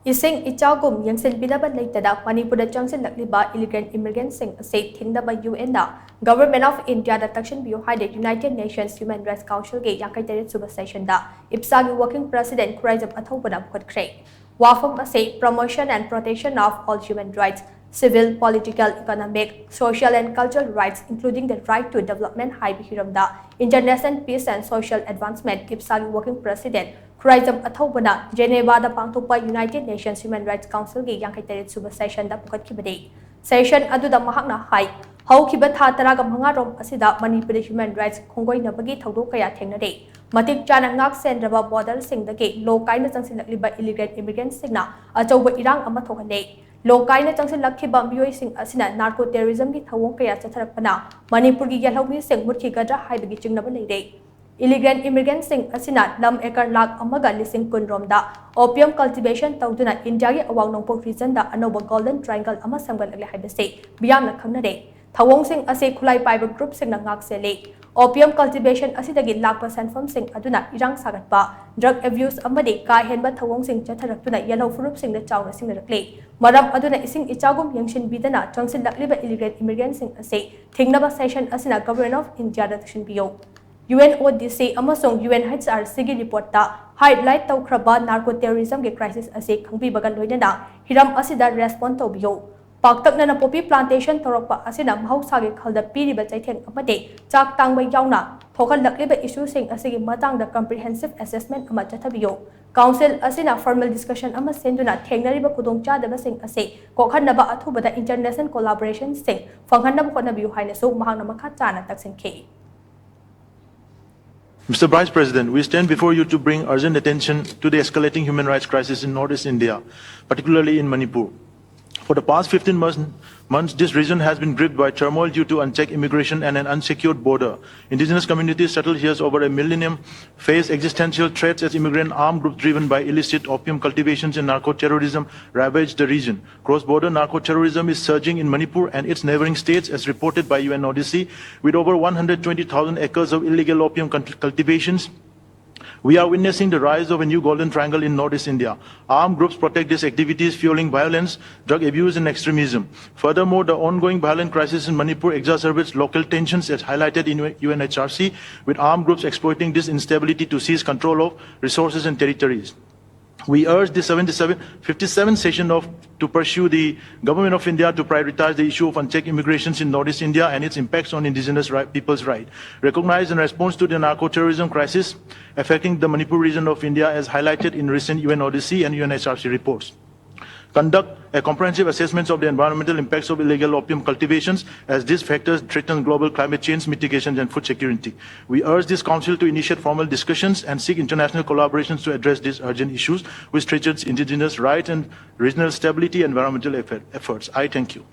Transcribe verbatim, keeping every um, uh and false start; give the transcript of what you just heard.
ꯏꯁꯤꯡ ꯏꯆꯥꯎꯒꯨꯝ ꯌꯦꯡꯁꯤꯟꯕꯤꯅꯕ ꯂꯩꯇꯅ ꯃꯅꯤꯄꯨꯔꯗ ꯆꯪꯁꯤꯜꯂꯛꯂꯤꯕ ꯏꯂꯤꯒꯦꯜ ꯏꯃꯤꯒ꯭ꯔꯦꯟꯠꯁꯤꯡ ꯑꯁꯤ ꯊꯤꯡꯅꯕ ꯌꯨ ꯑꯦꯟꯅ Government of Indiaꯗ ꯇꯛꯁꯤꯟꯕꯤꯌꯨ ꯍꯥꯏꯅ United Nations Human Rights Councilꯒꯤ ꯌꯥꯡꯈꯩ ꯇꯔꯦꯠ ꯁꯨꯕ ꯁꯦꯁꯟꯗ ꯏꯞꯁꯥꯒꯤ working president ꯈꯨꯔꯥꯏꯖꯝ ꯑꯊꯧꯕꯅ ꯄꯨꯈꯠꯈ꯭ꯔꯦ꯫ ꯋꯥꯐꯝ ꯑꯁꯤ Promotion and Protection of All Human Rights, Civil, Political, Economic, Social and Cultural Rights, including the Right to Development ꯍꯥꯏꯕ ꯍꯤꯔꯝꯗ International Peace and Social Advancement, ꯏꯞꯁꯥꯒꯤ working president Khuraijam ꯑꯊꯧꯕꯅ ꯖꯦꯅꯦꯚꯥꯗ ꯄꯥꯡꯊꯣꯛꯄ United Nations Human Rights Councilꯒꯤ ꯌꯥꯡꯈꯩ ꯇꯔꯦꯠ ꯁꯨꯕ ꯁꯦꯁꯟꯗ ꯄꯨꯈꯠꯈꯤꯕꯅꯤ꯫ Session ꯑꯗꯨꯗ ꯃꯍꯥꯛꯅ ꯍꯥꯏ, ꯍꯧꯈꯤꯕ ꯊꯥ ꯇꯔꯥꯒ ꯃꯉꯥ ꯔꯣꯝ ꯑꯁꯤꯗ ꯃꯅꯤꯄꯨꯔꯗ human rights ꯈꯣꯡꯒꯣꯏꯅꯕꯒꯤ ꯊꯧꯗꯣꯛ ꯀꯌꯥ ꯊꯦꯡꯅꯔꯦ꯫ ꯃꯇꯤꯛ ꯆꯥꯅ ꯉꯥꯛ ꯁꯦꯟꯗ꯭ꯔꯕ borderꯁꯤꯡꯗꯒꯤ ꯂꯣ ꯀꯥꯏꯅ ꯆꯪꯁꯤꯜꯂꯛꯂꯤꯕ ꯏꯂꯤꯒꯦꯜ ꯏꯃꯤꯒ꯭ꯔꯦꯟꯠꯁꯤꯡꯅ ꯑꯆꯧꯕ ꯏꯔꯥꯡ ꯑꯃ ꯊꯣꯛꯍꯜꯂꯦ꯫ ꯂꯣ ꯀꯥꯏꯅ ꯆꯪꯁꯤꯜꯂꯛꯈꯤꯕ ꯃꯤꯑꯣꯏꯁꯤꯡ ꯑꯁꯤꯅ ꯅꯥꯔꯀꯣ ꯇꯦꯔꯣꯔꯤꯖꯝꯒꯤ ꯊꯧꯑꯣꯡ ꯀꯌꯥ ꯆꯠꯊꯔꯛꯄꯅ ꯃꯅꯤꯄꯨꯔꯒꯤ ꯌꯦꯜꯍꯧꯃꯤꯁꯤꯡ ꯃꯨꯠꯈꯤꯒꯗ꯭ꯔꯥ ꯍꯥꯏꯕꯒꯤ ꯆꯤꯡꯅꯕ ꯂꯩꯔꯦ꯫ ꯏꯂꯤꯒꯦꯜ ꯏꯃꯤꯒ꯭ꯔꯦꯟꯠꯁꯤꯡ ꯑꯁꯤꯅ ꯂꯝ ꯑꯦꯀꯔ ꯂꯥꯈ ꯑꯃꯒ ꯂꯤꯁꯤꯡ ꯀꯨꯟ ꯔꯣꯝꯗ opium cultivation ꯇꯧꯗꯨꯅ ꯏꯟꯗꯤꯌꯥꯒꯤ ꯑꯋꯥꯡ ꯅꯣꯡꯄꯣꯛ regionꯗ ꯑꯅꯧꯕ Golden Triangle ꯑꯃ ꯁꯦꯝꯒꯠꯂꯛꯂꯦ ꯍꯥꯏꯕꯁꯤ ꯃꯤꯌꯥꯝꯅ ꯈꯪꯅꯔꯦ꯫ ꯊꯧꯑꯣꯡꯁꯤꯡ ꯑꯁꯤ ꯈꯨꯠꯂꯥꯏ ꯄꯥꯏꯕ groupꯁꯤꯡꯅ ꯉꯥꯛ ꯁꯦꯜꯂꯤ꯫ Opium cultivation ꯑꯁꯤꯗꯒꯤ ꯂꯥꯛꯄ ꯁꯦꯟꯐꯝꯁꯤꯡ ꯑꯗꯨꯅ ꯏꯔꯥꯡ ꯁꯥꯒꯠꯄ, drug abuse ꯑꯃꯗꯤ ꯀꯥ ꯍꯦꯟꯕ ꯊꯧꯑꯣꯡꯁꯤꯡ ꯆꯠꯊꯔꯛꯇꯨꯅ ꯌꯦꯜꯍꯧ ꯐꯨꯔꯨꯞꯁꯤꯡꯗ ꯆꯥꯎꯅ ꯁꯤꯡꯅꯔꯛꯂꯤ꯫ ꯃꯔꯝ ꯑꯗꯨꯅ ꯏꯁꯤꯡ ꯏꯆꯥꯎꯒꯨꯝ ꯌꯦꯡꯁꯤꯟꯕꯤꯗꯅ ꯆꯪꯁꯤꯜꯂꯛꯂꯤꯕ ꯏꯂꯤꯒꯦꯜ ꯏꯃꯤꯒ꯭ꯔꯦꯟꯠꯁꯤꯡ ꯑꯁꯤ ꯊꯤꯡꯅꯕ ꯁꯦꯁꯟ ꯑꯁꯤꯅ Government of Indiaꯗ ꯇꯛꯁꯤꯟꯕꯤꯌꯨ꯫ UNODC ꯑꯃꯁꯨꯡ UNHRCꯒꯤ reportꯇ highlight ꯇꯧꯈ꯭ꯔꯕ narco terrorismꯒꯤ crisis ꯑꯁꯤ ꯈꯪꯕꯤꯕꯒ ꯂꯣꯏꯅꯅ ꯍꯤꯔꯝ ꯑꯁꯤꯗ respond ꯇꯧꯕꯤꯌꯨ꯫ ꯄꯥꯛꯇꯛꯅꯅ poppy plantation ꯇꯧꯔꯛꯄ ꯑꯁꯤꯅ ꯃꯍꯧꯁꯥꯒꯤ ꯈꯜꯗ ꯄꯤꯔꯤꯕ ꯆꯩꯊꯦꯡ ꯑꯃꯗꯤ ꯆꯥꯛ ꯇꯥꯡꯕ ꯌꯥꯎꯅ ꯊꯣꯛꯍꯜꯂꯛꯂꯤꯕ issueꯁꯤꯡ ꯑꯁꯤꯒꯤ ꯃꯇꯥꯡꯗ comprehensive assessment ꯑꯃ ꯆꯠꯊꯕꯤꯌꯨ꯫ Council ꯑꯁꯤꯅ formal discussion ꯑꯃ ꯁꯦꯝꯗꯨꯅ ꯊꯦꯡꯅꯔꯤꯕ ꯈꯨꯗꯣꯡꯆꯥꯗꯕꯁꯤꯡ ꯑꯁꯤ ꯀꯣꯛꯍꯟꯅꯕ ꯑꯊꯨꯕꯗ international collaborationꯁꯤꯡ ꯐꯪꯍꯟꯅꯕ ꯍꯣꯠꯅꯕꯤꯌꯨ ꯍꯥꯏꯅꯁꯨ ꯃꯍꯥꯛꯅ ꯃꯈꯥ ꯇꯥꯅ ꯇꯛꯁꯤꯟꯈꯤ꯫ Mister Vice President, we stand before you to bring urgent attention to the escalating human rights crisis in Northeast India, particularly in Manipur. For the past fifteen months, months, this region has been gripped by turmoil due to unchecked immigration and an unsecured border. Indigenous communities settled here over a millennium face existential threats as immigrant armed groups driven by illicit opium cultivations and narco-terrorism ravage the region. Cross-border narco-terrorism is surging in Manipur and its neighboring states, as reported by UNODC, with over one hundred twenty thousand acres of illegal opium cult- cultivations We are witnessing the rise of a new golden triangle in Northeast India. Armed groups protect these activities, fueling violence, drug abuse, and extremism. Furthermore, the ongoing violent crisis in Manipur exacerbates local tensions, as highlighted in U N H R C, with armed groups exploiting this instability to seize control of resources and territories. We urge the seventy-seven, fifty-seventh session of to pursue the Government of India to prioritize the issue of unchecked immigrations in Northeast India and its impacts on indigenous right, people's right. Recognize and response to the narco-terrorism crisis affecting the Manipur region of India as highlighted in recent U N Odyssey and U N H R C reports. Conduct a comprehensive assessment of the environmental impacts of illegal opium cultivations, as these factors threaten global climate change mitigation and food security. We urge this council to initiate formal discussions and seek international collaborations to address these urgent issues, which threatens indigenous rights and regional stability and environmental effort, efforts. I thank you.